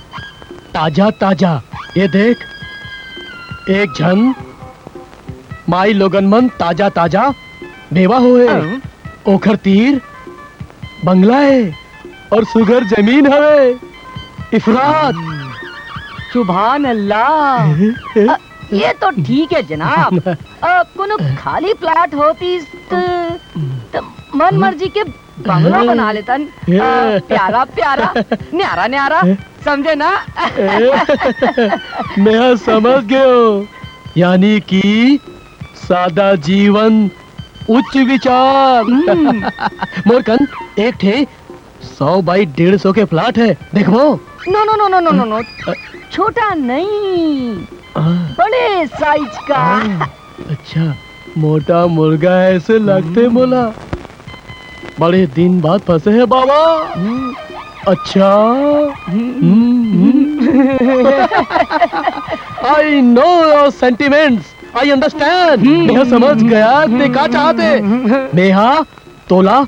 ताजा ताजा, ये देख, एक झन माई लोगन मन ताजा ताजा मेवा होए, हाँ। ओखर तीर बंगला है और सुघर जमीन हवे, इफरात। सुभान अल्लाह। अ, ये तो ठीक है जनाब। अ, कोनो खाली प्लाट होतीस त, त मन मर्जी के बंगला बना लेतन। अ, प्यारा प्यारा, न्यारा न्यारा, समझे ना? ए, मैं समझ गयो, यानी कि सादा जीवन, उच्च विचार। हम्म। मोर कन एक ठे सौ बाई डेढ़ सौ के प्लाट है, देखबो? नो, नो, नो, नो, नो, नो, नो। अ, छोटा नहीं, हाँ। बड़े साइज का। हाँ, अच्छा, मोटा मुर्गा ऐसे लगते हम्म। मोला। बड़े दिन बाद फंसे है बाबा। हम्म। अच्छा। हम्म। हम्म। I know your sentiments, I understand। हम्म। मैं समझ गया ते का चाहते। हम्म। मेहा तोला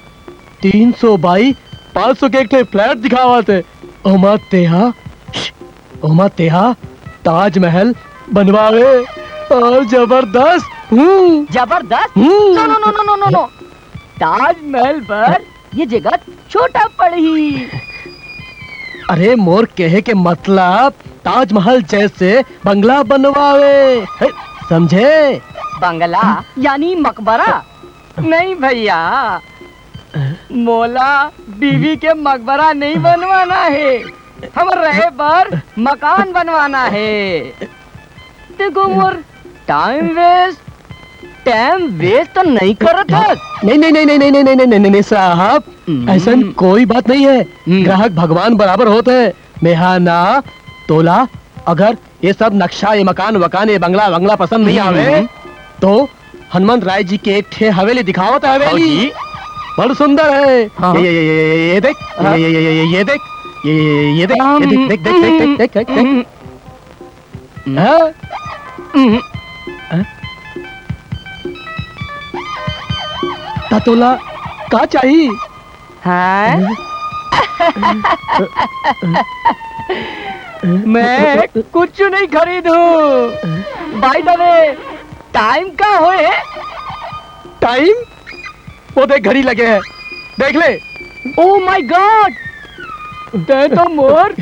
तीन सौ बाई पाँच सौ के एक ठे फ्लैट दिखावत हे। ओमा तेहा, ओमा तेहा ताजमहल बनवावे और जबरदस्त। हम्म। जबरदस्त? हम्म। नो, नो, नो, नो, नो, नो, नो। ताजमहल बर ये जगह छोटा पड़ही। अरे, मोर कहे के मतलब ताजमहल जैसे बंगला बनवावे, हे, समझे? बंगला यानी मकबरा? नहीं भैया, मोला बीवी के मकबरा नहीं बनवाना है, हमर रहे बर मकान बनवाना है। देखो मोर टाइम वेस्ट, टाइम वेस्ट तो नहीं करत हस। नहीं, नहीं, नहीं, नहीं, नहीं, नहीं, नहीं, नहीं, नहीं, नहीं, साहब, हम्म। ऐसन कोई बात नहीं है। हम्म। ग्राहक भगवान बराबर होत है। मेहा ना तोला अगर ये सब नक्शा, ये मकान वकान, ये बंगला वंगला पसंद नहीं आवे, हम्म। तो हनुमंत राय जी के एक ठे हवेली दिखावत है, हवेली। जी। बड़ सुंदर है। हाँ। ये, ये, ये, ये, ये, ये देख, हाँ। ये, ये, ये, ये, ये देख, ये, ये, ये, ये देख, हाँ, ये देख, देख, देख, देख, देख, देख, देख। हम्म। हाँ? हम्म। हाँ? त तोला का चाही? हाँ? मैं कुछ नहीं खरीदू। भाई साहब, टाइम का होए? टाइम? वो देख, घड़ी लगे है, देख ले। Oh my God! तै तो मोर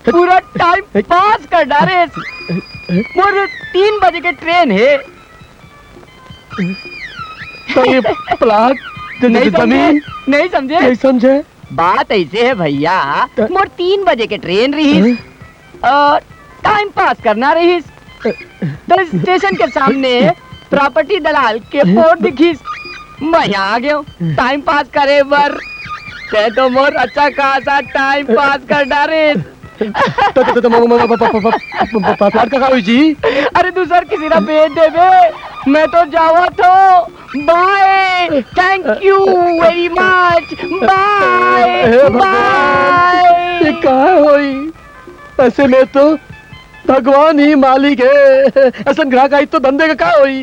पूरा टाइम पास कर डारे। मोर तीन बजे के ट्रेन है। तो ये प्लाट, ज-, ज-, नहीं समझे, जमीन? नहीं समझे। नहीं समझे। बात ऐसे है भैया, तो मोर तीन बजे के ट्रेन रहिस, हाँ? और टाइम पास करना रहिस। तो स्टेशन के सामने प्रॉपर्टी दलाल के बोर्ड दिखिस, मैं यहाँ आ गयो टाइम पास करे बर। तै तो मोर अच्छा खासा टाइम पास कर डारे। तो, तो, तो, तो, म-, म-, म-, प-, प-, प-, प-, प-, प-, प्लाट का, का होई जी? अरे, दूसर किसी ला बेच देबे, मैं तो जावत हूँ। Bye, thank you very much, bye, हे भगवान, bye। ये का होई? ऐसे में तो भगवान ही मालिक है, ऐसन ग्राहक आई तो धंधे का का होई?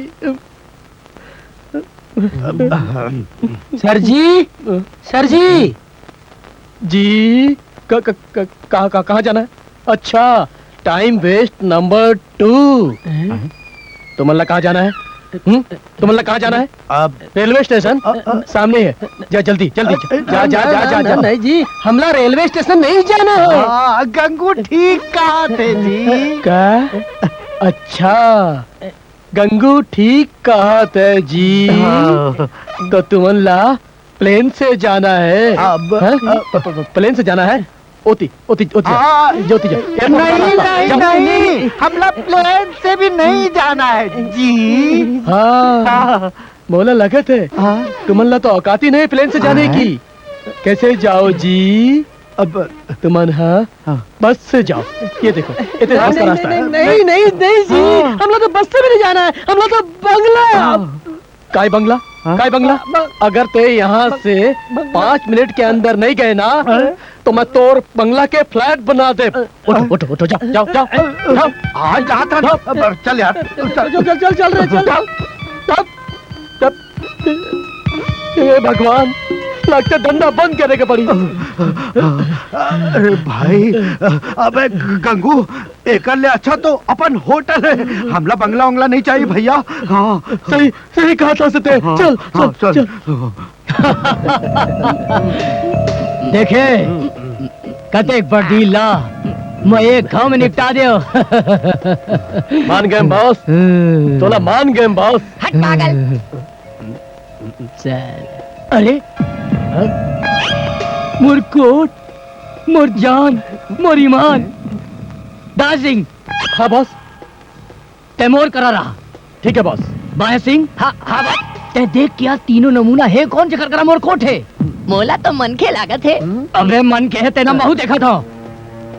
सर जी, सर जी। जी, क-, क-, क-, कहाँ, कहाँ, कहाँ जाना है? अच्छा, टाइम वेस्ट नंबर टू। हैं? तुमन ला कहाँ जाना है? हम्म? तुमन ला कहाँ जाना है? अब रेलवे स्टेशन अ, अ, सामने है। जा जल्दी, जल्दी जा। जा, जा, जा, जा, जा, नहीं, जा। नहीं, नहीं जी, हमला रेलवे स्टेशन नहीं जाना है। हाँ, गंगू ठीक कहा थे जी। का? अच्छा, गंगू ठीक कहा थे जी। हाँ। तो तुमन ला प्लेन से जाना है? अब, हैं? अब प-, प-, प-, प्लेन से जाना है? ओती, ओती, ओती जा। हाँ। ओती जा। एयरपोर्ट नहीं, पर नहीं, जा। नहीं, हमला प्लेन से भी नहीं जाना है जी। हाँ। हाँ। मोला लगत है, हाँ। तुमन ला तो औकात ही नहीं प्लेन से जाने हाँ। की। कैसे जाओ जी? अब तुमन, हाँ, हाँ। बस से जाओ। ये देखो, इतने नहीं, रास्ता, नहीं, रास्ता है। नहीं, नहीं, नहीं, नहीं जी, हाँ। हमला तो बस से भी नहीं जाना है, हमला तो बंगला। हाँ। काय बंगला? हाँ? काय बंगला? अगर ते यहाँ से पाँच मिनट के अंदर नहीं गए ना, हाँ? तो मैं तोर बंगला के फ्लैट बना दे। उठ, उठ, उठ, जा, जाओ, जाओ, जाओ। आज जाता हूँ। चल यार, चल। चल, चल, चल, चल रे, चल। चल, चल, चल। हे भगवान, लगता धंधा बंद करे के पड़ी। अरे भाई, अबे गंगू, एकर ले अच्छा तो अपन होटल है। हमला बंगला उंगला नहीं चाहिए भैया। हाँ। सही, सही कहा था सत्य। हाँ, चल, हाँ, चल, चल। चल। देखे, कतेक बड़ डील ला, मैं एक घाव में निपटा देव। मान गए बॉस, हम्म। तोला मान गए बॉस। हट पागल। चल। अरे, हाँ? मोर कोट, मोर जान, मोर ईमान। दास सिंह। हाँ बॉस। तै मोर करा रहा। ठीक है बॉस। बाया सिंह। हाँ, हाँ बॉस। तै देख के आ तीनों नमूना हे कौन जेकर करा मोर कोट हे? मोला तो मनखे लागत हे। अबे मनखे हे तेना महू देखत हव।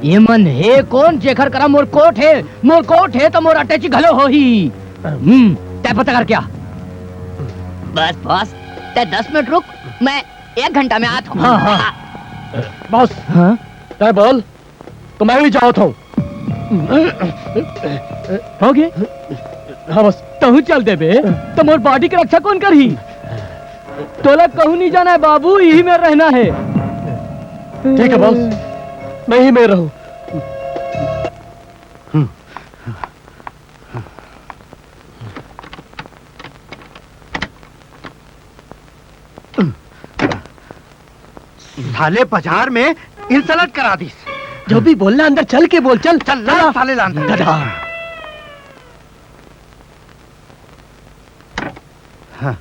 ये मन हे कौन जेकर करा मोर कोट हे? मोर कोट हे तो मोर अटैची घलो होही। हम्म, तै पता करके आ। बस बॉस, तै दस मिनट रुक, मैं एक घंटा में आत हूँ। हाँ, हाँ। बॉस, हाँ? तै बोल। तो मैं भी जावत हूँ। होगे? हाँ बस। तहूँ चल देबे, तो मोर बॉडी के रक्षा कौन करही? तोला कहूँ नहीं जाना है बाबू, यही में रहना है। ठीक है बॉस, मैं ही में रहूँ। साले बाजार में insult करा दिस। जो भी बोलना अंदर चल के बोल, चल। चल, ला साले ला अंदर। गधा। हाँ।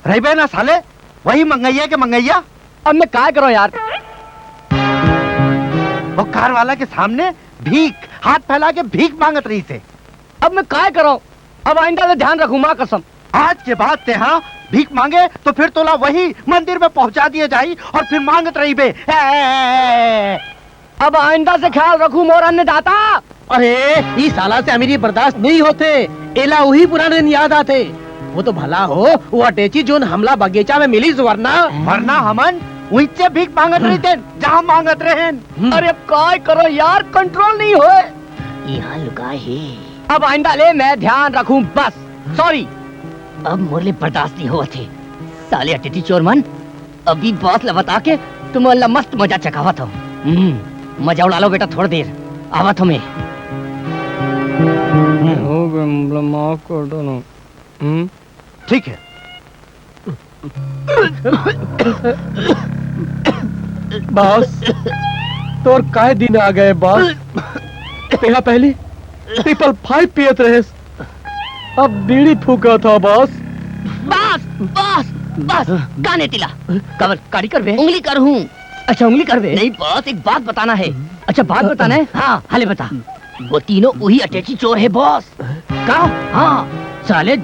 रहिबे ना साले, वही मंगैया के मंगैया। अब मैं काय करूँ यार? वो कार वाला के सामने भीख, हाथ फैला के भीख मांगत रहिसे। अब मैं काय करूँ? अब आइंदा ले ध्यान रखूँ, माँ कसम। आज के बाद ते हाँ भीख मांगे तो फिर तोला वही मंदिर में पहुंचा दिए जाही और फिर मांगत रहिबे। ए, ए, ए, ए, ए। अब आइंदा से ख्याल रखूँ मोर अन्नदाता। अरे, ई साला से अमीरी बर्दाश्त नहीं होथे, एला उही पुराने दिन याद आथे। वो तो भला हो, वो अटैची जोन हमला बगीचा में मिलिस, वरना वरना हमन उहिचे भीख मांगत रहितेन, जहाँ मांगत रहेन। हम्म। अरे, अब काय करो यार, control नहीं होए। यहाँ लुकाए हे। अब आइंदा ले मैं ध्यान रखूँ बस। Sorry। अब मोर ले बर्दाश्त नहीं होवत हे। साले अटैची चोर मन, अभी बॉस ला बता के तुमन ला मस्त मजा चखावत हूँ। हम्म, मजा उड़ा लो बेटा, थोड़ी देर आवत हूँ मैं। हो गए, मतलब माफ कर दो ना। हम्म? ठीक है। बॉस, तोर काय दिन आ गए बॉस? तेहा पहली ट्रिपल फाइव पियत रहेस, अब बीड़ी फूकत हव बॉस। बस, बस, बस, काने तिला। कबर, काड़ी करबे? उंगली करहूँ। अच्छा, उंगली करबे? नहीं बॉस, एक बात बताना है। अच्छा, बात बताना है? हाँ, हाले बता। वो तीनों उही अटैची चोर है बॉस। का? हाँ, साले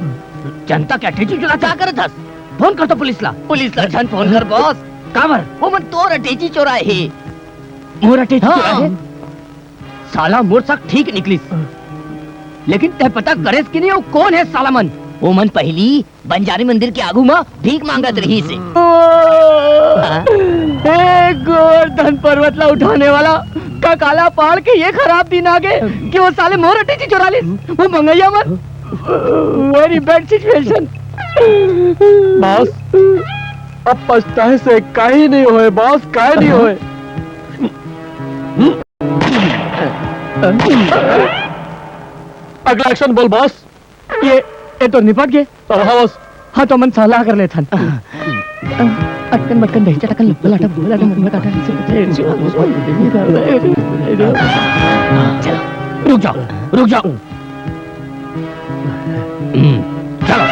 जनता के अटैची चोरा का करत हस? फोन कर तो पुलिस ला। पुलिस ला झन फोन कर बॉस। काबर? वो मन तोर अटैची चोराए हे। मोर अटैची हाँ। चोराए हे? साला मोर शक ठीक निकलिस। लेकिन तै पता करेस कि नहीं, वो कौन है साला मन? वो मन पहली बंजारी मंदिर के आगू मा भीख मांगत रहिसे। हे गोवर्धन पर्वत ला उठाने वाला, का काला पाड़ के ये खराब दिन आ गए कि वो साले मोर अटैची चुरा लिस, वो मंगैया मन। Very bad situation। बॉस, अब पछताए से काहे नहीं होए बॉस, काहे नहीं होए। अगला एक्शन बोल बॉस। ये, ये तो निपट गए। हाँ बॉस। हाँ, तो मन सलाह कर लेथन। अटकन मटकन दही चटकन लटकन लटकन लटकन। चलो, रुक जाओ, रुक जाओ। हम्म, चलो।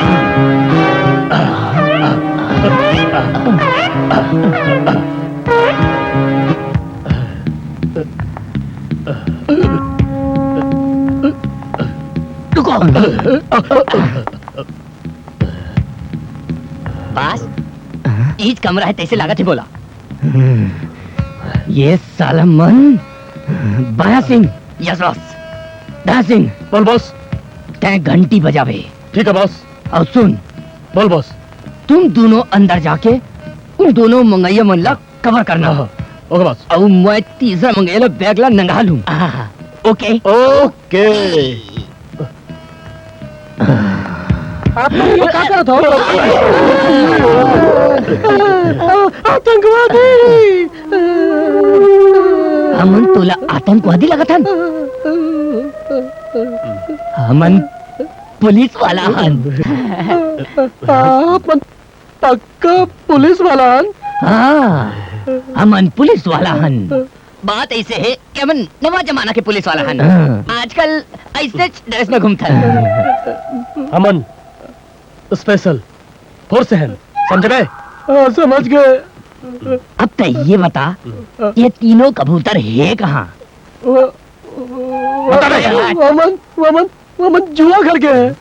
रुको। बॉस, हाँ? ईज कमरा है, तैसे लागत है बोला। हम्म, ये साला मन। बाया सिंह। Yes boss. दाया सिंह। बोल बॉस। तै घंटी बजावे। ठीक है बॉस। अउ सुन, बोल बॉस। तुम दोनों अंदर जाके उन दोनों मंगइया मन ला कवर करना। हाँ, ओके बॉस। अउ मैं तीसरा मंगइया ला बैग ला नंगा लूं। हाँ, हाँ, ओके। ओके। आप लोग ये का करत हो? आतंकवादी। हमन तोला आतंकवादी लगत हन? हमन पुलिस वाला हन। आप मन पक्का पुलिस वाला हन? हाँ, हमन पुलिस वाला हन। बात ऐसे है कि हमन नवा जमाना के पुलिस वाला हन। हाँ। आजकल ऐसे ड्रेस में घूमथन। हमन स्पेशल फोर्स हन, समझ गए? हाँ, समझ गए। अब तो ये बता, ये तीनों कबूतर है कहाँ? वो, वो, बता बे। वो मन, वो मन, वो मन जुआ घर के हैं।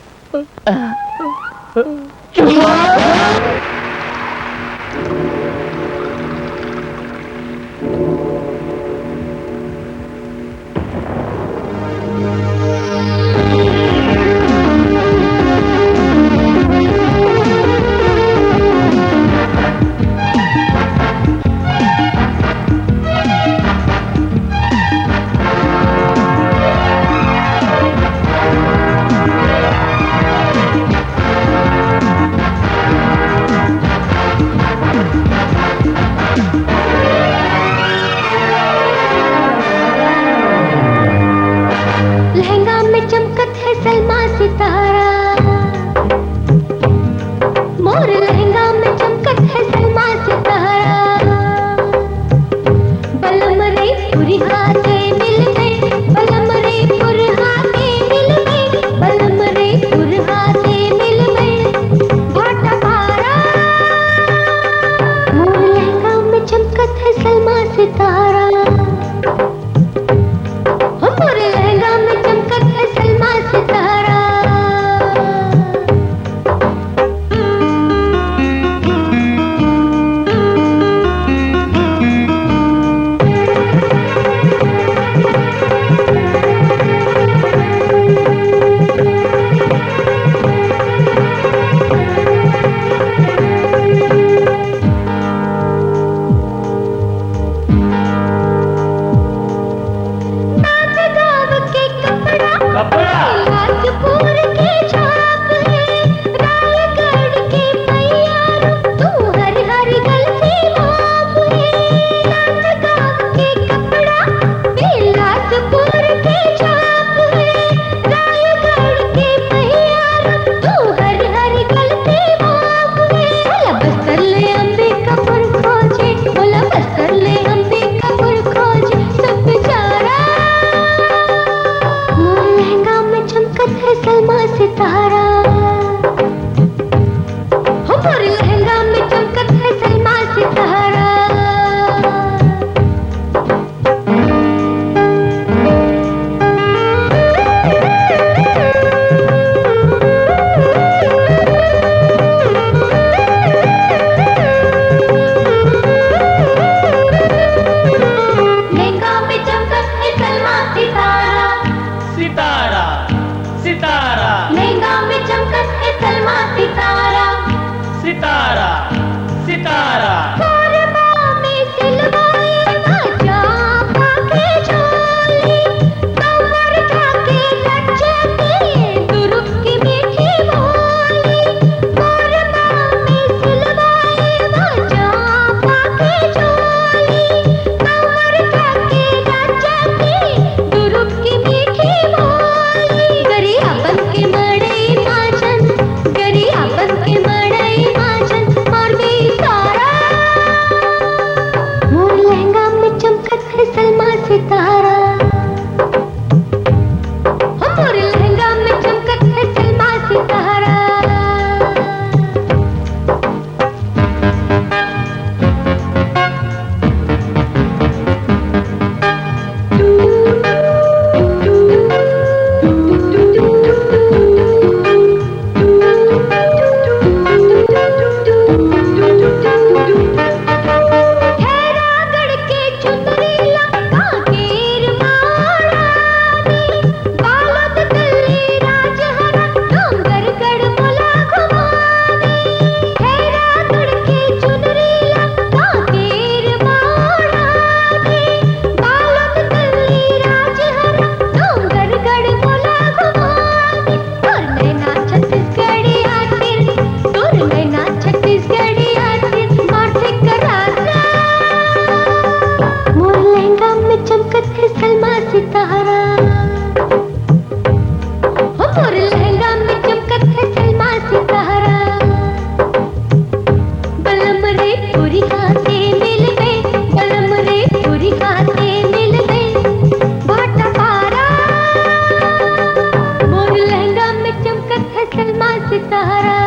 सितारा,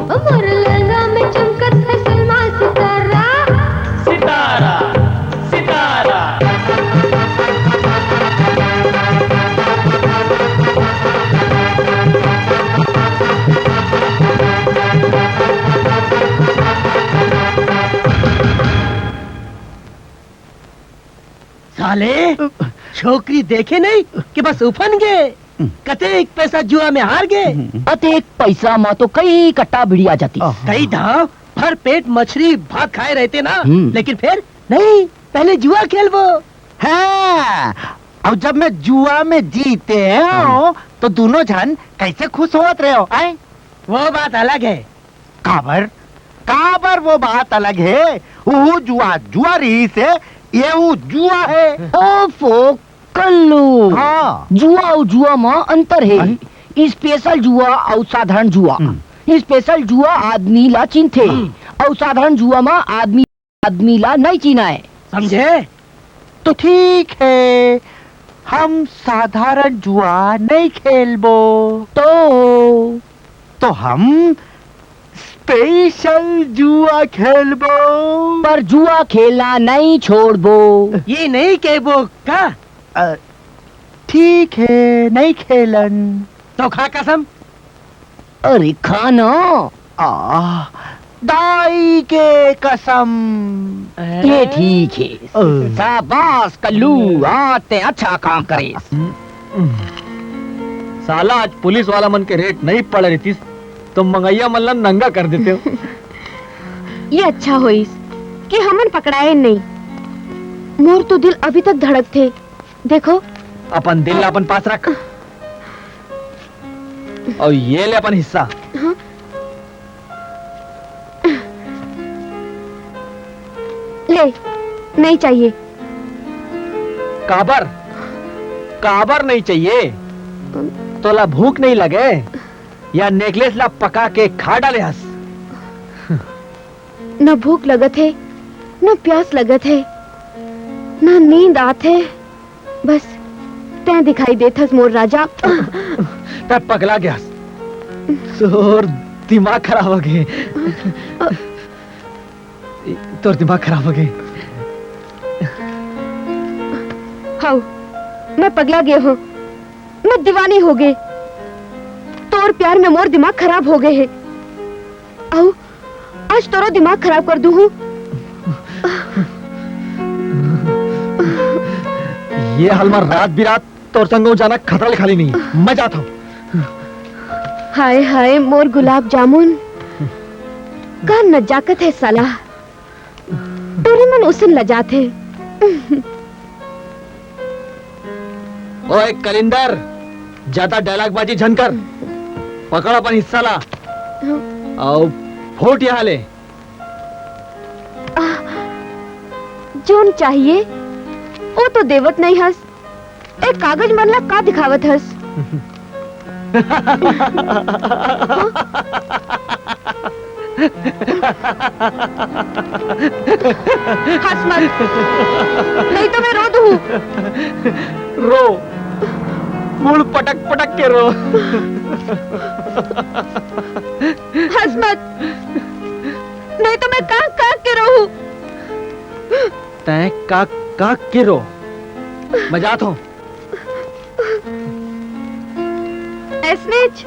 ओ मोर लहंगा में चमकत है सलमा सितारा। सितारा, सितारा। साले, छोकरी देखे नहीं कि बस उफन गे। कतेक पैसा जुआ में हार गे। अतेक पैसा म तो कई कट्टा बीड़ी आ जाती। कई धाव भर पेट मछरी भात खाए रहते ना, हम्म। लेकिन फिर नहीं, पहले जुआ खेलबो। हाँ, अउ जब मैं जुआ में जीते हूँ, तो दोनों झन कैसे खुश होवत रहे हो, आय? वो बात अलग है। काबर? काबर वो बात अलग है? वो जुआ जुआ रहिस हे, ये वो जुआ है। ओफो, कल्लू। हाँ। जुआ अउ जुआ म अंतर हे। अरे? स्पेशल जुआ अउ साधारण जुआ। हम्म। स्पेशल जुआ आदमी ला चिन्हथे, हम्म। अउ साधारण जुआ म आदमी, आदमी ला नइ चिन्हय। समझे? तो ठीक है, हम साधारण जुआ नहीं खेलबो। तो? तो हम स्पेशल जुआ खेलबो। पर जुआ खेलना नहीं छोड़बो। ये नहीं कहबो का? अ, ठीक है, नहीं खेलन। तो खा कसम। अरे खा ना। आ, दाई के कसम। ये ठीक है। अ। शाबाश कल्लू, आज ते अच्छा काम करे। साला आज पुलिस वाला मन के रेट नहीं पड़े रहितिस तो मंगइया मन ला नंगा कर देते हो। ये अच्छा होइस कि हमन पकड़ाए नहीं। मोर तो दिल अभी तक धड़कथे। देखो। अपन दिल ला अपन पास रख। अउ ये ले अपन हिस्सा। हाँ? ले, नहीं चाहिए। काबर? काबर नहीं चाहिए? तोला भूख नहीं लगे? या नेकलेस ला पका के खा डाले हस? न भूख लगत हे, न प्यास लगत हे, न नींद आत हे। बस तैं दिखाई देत हस मोर राजा। तैं पगला गे हस। तोर दिमाग खराब हो गे। तोर दिमाग खराब हो गे। हव, मैं पगला गे हूँ। मैं दीवानी हो गे। तोर प्यार में मोर दिमाग खराब हो गे हे। अउ आज तोरो दिमाग खराब कर दूहूं। ये हाल में रात बिरात तोर संग जाना खतरा ले खाली नहीं। मैं जात हूँ। हाय हाय मोर गुलाब जामुन, का नजाकत हे साला। टूरी मन उसन लजात हे। ओए कलिंदर, ज्यादा डायलॉग बाजी झन कर। पकड़ अपन हिस्सा ला। हाँ। अउ फुट यहाँ ले। आ, जोन चाहिए, वो तो देवत नहीं हस। ए कागज मन ला का दिखावत हस? हंस मत, नहीं तो मैं रो दूं। रो, मुड़ पटक पटक के रो। हंस मत, नहीं तो मैं कांख कांख के रोहूं। तैं कांख कांख के रो, मैं जात हूं। ऐसनेच।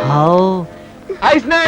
हाव। ऐसने।